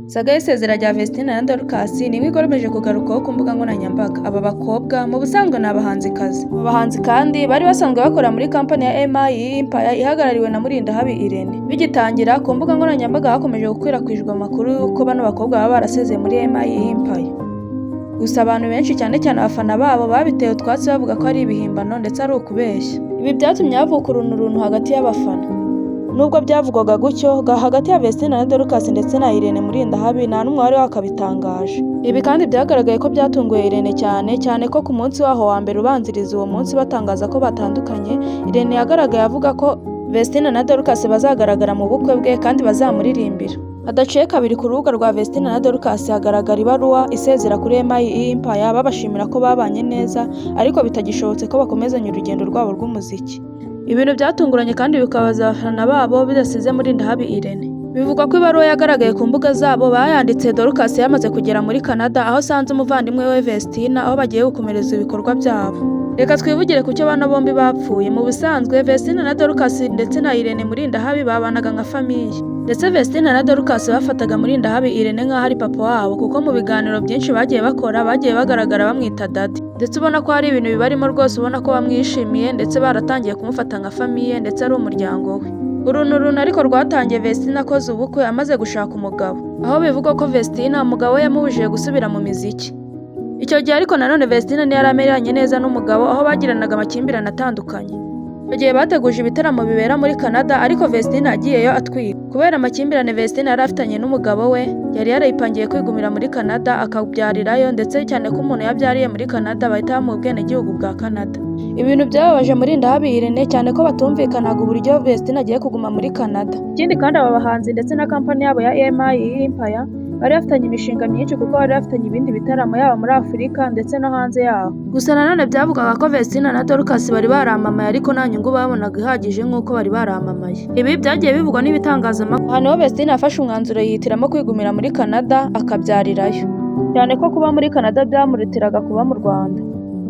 Saga y'isezera rya Vestine na Dorcas ni imwe ikomeje kugarukwaho ku mbuga nkoranyambaga. Aba bakobwa mu busanzwe ni abahanzikazi. Aba bahanzi kandi bari basanzwe bakora muri kampani ya MIE Empire ihagarariwe na Murindahabi Irene. Bigitangira, ku mbuga nkoranyambaga hakomeje gukwirakwizwa amakuru y'uko bano bakobwa baba barasezeye muri MIE Empire. Gusa abantu benshi, cyane cyane abafana babo, babiteye utwatsi bavuga ko ari ibihimbano ndetse ari ukubeshya. Ibi byatumye havuka urunturuntu hagati y'abafana. Nubwo byavugwaga gutyo, hagati ya Vestine na Dorcas ndetse na Irene Murindahabi nta n'umwe wari wakabitangaje. Ibi kandi byagaragaye ko byatunguye Irene cyane cyane ko ku munsi waho wa mbere ubanziriza uwo munsi batangaza ko batandukanye, Irene yagaragaye avuga ko Vestine na Dorcas bazagaragara mu bukwe bwe kandi bazamuririmbira. Hadaciye kabiri, ku rubuga rwa Vestine na Dorcas hagaragara ibaruwa isezera kuri MIE Empire, babashimira ko babanye neza ariko bitagishobotse ko bakomezanya urugendo rwabo rw'umuziki. Ibintu byatunguranye kandi bikabaza abafana babo bidasize Murindahabi Irene. Bivugwa ko ibaruwa yagaragaye ku mbuga zabo bayanditse Dorcas yamaze kugera muri Canada, aho asanze umuvandimwe we Vestine, aho bagiye gukomereza ibikorwa byabo. Reka twivugire ku cyo bano bombi bapfuye. Mu busanzwe Vestine na Dorcas ndetse na Irene Murindahabi babanaga nka famille. Ndetse Vestine na Dorcas bafataga Murindahabi Irene nk'aho ari papa wabo, kuko mu biganiro byinshi bagiye bakora bagiye bagaragara bamwita daddy. Ndetse ubona ko hari ibintu bibarimo rwose, ubona ko bamwishimiye ndetse baratangiye kumufata nka famille ndetse ari umuryango we. Urunturuntu ariko rwatangiye Vestine akoze ubukwe, amaze gushaka umugabo. Aho bivugwa ko Vestine umugabo we yamubujije gusubira mu miziki. Icyo gihe ariko nanone Vestine ntiyari ameranye neza n'umugabo, aho bagiranaga amakimbirane atandukanye. Icyo gihe bateguje ibitaramo bibera muri Canada, ariko Vestine yagiyeyo atwite. Kubera amakimbirane Vestine yari afitanye n'umugabo we, yari yarayipangiye kwigumira muri Canada akabyarirayo, ndetse cyane ko umuntu yabyariye muri Canada bahita bamuha ubwenegihugu bwa Canada. Ibintu byababaje Murindahabi Irene cyane ko batumvikanaga uburyo Vestine agiye kuguma muri Canada. Ikindi kandi, aba bahanzi ndetse na kampani yabo ya MIE Empire bari bafitanye imishinga myinshi, kuko bari bafitanye ibindi bitaramo yaba muri Afurika ndetse no hanze yaho. Gusa nanone byavugaga ko Vestine na Dorcas bari baramamaye ariko nta nyungu babonaga ihagije nk'uko bari baramamaye. Ibi byagiye bivugwa n'ibitangazamakuru. Aha niho Vestine yafashe umwanzuro yihitiramo kwigumira muri Canada akabyarirayo. Cyane ko kuba muri Canada byamurutiraga kuba mu Rwanda.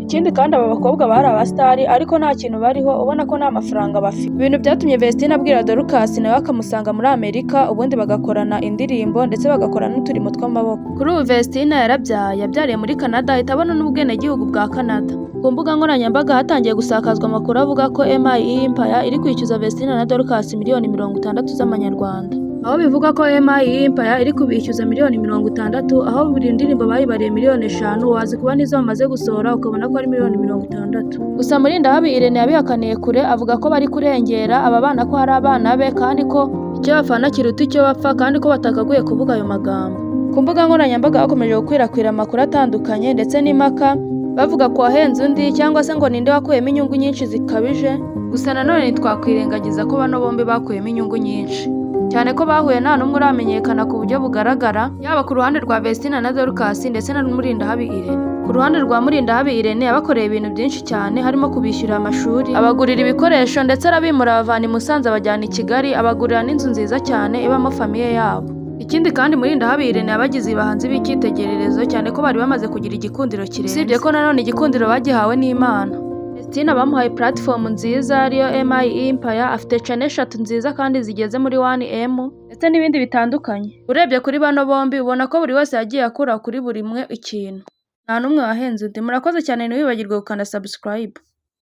Ikindi kandi, aba bakobwa bari abasitari ariko nta kintu bariho, ubona ko nta mafaranga bafite. Ibintu byatumye Vestine abwira Dorcas nawe akamusanga muri Amerika, ubundi bagakorana indirimbo ndetse bagakora n'uturimo tw'amaboko. Kuri ubu Vestine yarabyaye, yabyariye muri Canada, ahita abona n'ubwenegihugu bwa Canada. Ku mbuga nkoranyambaga hatangiye gusakazwa amakuru avuga ko MIE Empire iri kwishyuza Vestine na Dorcas miliyoni 60 z'amanyarwanda. Aho bivugwa ko MIE Empire iri kubishyuza miliyoni 60, aho buri ndirimbo bayibariye miliyoni 5, wazi kuba n'izo bamaze gusohora ukabona ko ari miliyoni 60. Gusa Murindahabi Irene yabihakaniye kure, avuga ko bari kurengera aba bana, ko hari abana be kandi ko icyo bapfana kiruta icyo bapfa, kandi ko batakagoye kuvuga ayo magambo. Ku mbuga nkoranyambaga hakomeje gukwirakwira amakuru atandukanye ndetse n'impaka, bavuga ku wahenze undi cyangwa se ngo ninde wakuyemo inyungu nyinshi zikabije. Gusa nanone ntitwakwirengagiza ko bano bombi bakuyemo inyungu nyinshi, cyane ko bahuye nta n'umwe uramenyekana ku buryo bugaragara, yaba ku ruhande rwa Vestine na Dorcas ndetse na Murindahabi Irene. Ku ruhande rwa Murindahabi Irene, yabakoreye ibintu byinshi cyane, harimo kubishyurira amashuri, abagurira ibikoresho, ndetse arabimura abavana i Musanze abajyana i Kigali, abagurira n'inzu nziza cyane ibamo famille yabo. Ikindi kandi, Murindahabi Irene yabagize abahanzi b'icyitegererezo, cyane ko bari bamaze kugira igikundiro kirenze. Usibye ko nanone igikundiro bagihawe n'Imana. Vestine bamuhaye platform nziza ariyo MIE Empire, afite channel eshatu nziza kandi zigeze muri 1M ndetse n'ibindi bitandukanye. Urebye kuri bano bombi ubona ko buri wese yagiye akura kuri buri umwe ikintu. Nta n'umwe wahenze undi. Murakoze cyane, ntiwibagirwe gukanda subscribe.